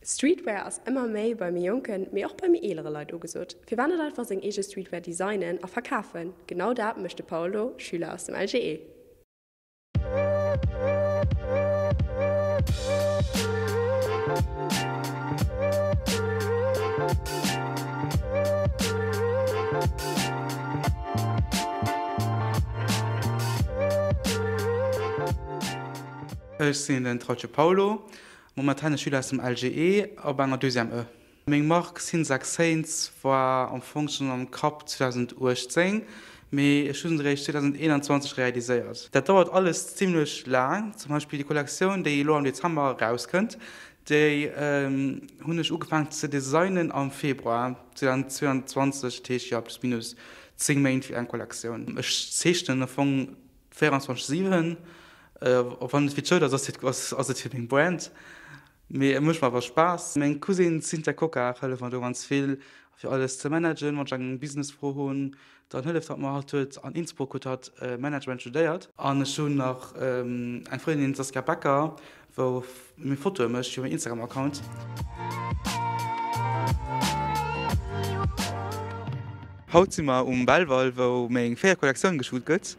Streetwear ass ëmmer méi bei méi jonken, mee och bei méi eelere Leit ugesot. Firwat net einfach seng eege Streetwear designen a verkafen? Genau dat mécht de Paolo, Schüler aus dem LGE. Ech sinn den Trauche Paolo, Momentan e Schüler aus dem LGE op enger Deuxième E. Meng Mark Sinsac Saints war am Fong schonn am Kapp 2018, mee ech hu se eréischt 2021 realiséiert. Dat dauert alles zimlech laang. Zum Beispill déi Kollektioun, déi elo am Dezember erauskënnt, déi hunn ech ugefaangen ze designen am Februar 2022, dat heescht jo plus minus 10 Méint fir eng Kollektioun. Ech zeechnen am Fong 24, 7, Och wann et fir d'Schoul ass, ass et fir meng Brand. Mee et mécht mer awer Spaass. Meng Cousine Cynthia Cocard hëlleft mer do ganz vill fir alles ze managen. Wann ech eng Businessfro hunn, dann hëlleft hatt mer. Hatt huet an Innsbruck huet hatt Management studéiert. An ech hunn nach eng Frëndin, d'Saskia Becker, wou mir Fotoe mécht fir mäin Instagram-Account. Haut si mer um Belval, wou meng véiert Kollektioun geshoot gëtt.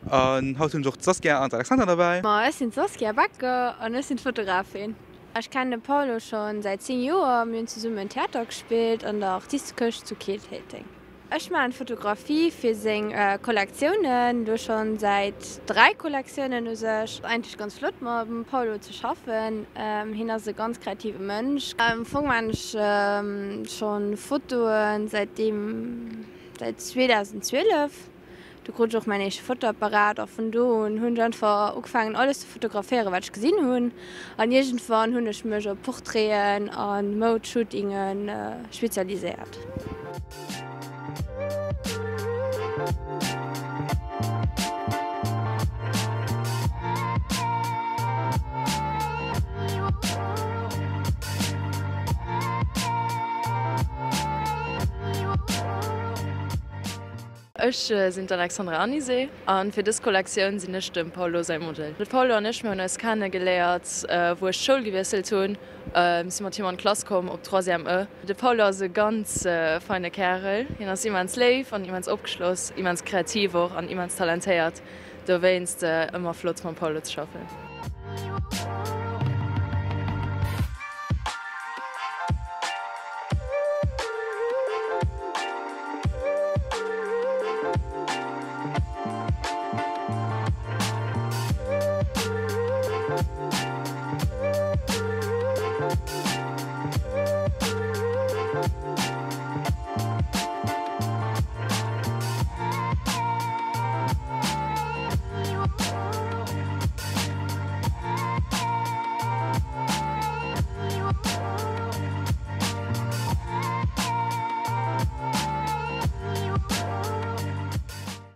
An haut hunn ech och d'Saskia an d'Alexandra derbäi. Ma ech sinn d'Saskia Becker an ech sinn d'Fotografin. Ech kennen de Paulo schonn säit 10 Joer. Mir hunn zesummen Theater gespillt an der Artistekëscht zu Keel-Téiteng. Ech maachen Fotografie fir seng Kollektiounen, elo schonn säit 3 Kollektiounen u sech. Eigentlech ganz flott mam Paulo ze schaffen, hien ass e ganz kreative Mënsch. Am Fong maachen ech schonn Fotoen säitdeem, säit 2012. Du krut ech och mäin éischte Fotoapparat a vun do un hunn ech einfach ugefaangen alles ze fotograféieren wat ech gesinn hunn an iergendwann hunn ech mech op Portraiten a Moud-Shootinge spezialiséiert. Ech sinn d'Alexandra Anisé a fir dës Kollektioun sinn ech dem Paulo säi Model. De Paulo an ech, mir hunn eis kenne geléiert wou ech d'Schoul gewiesselt hunn. Si mat him an d'Klass komm op Troisième E. De Paulo ass e ganz feine Kärel. Hien ass immens léif an immens opgeschloss, immens kreativ och an immens talentéiert. Dowéinst ëmmer flott mam Paulo ze schaffen.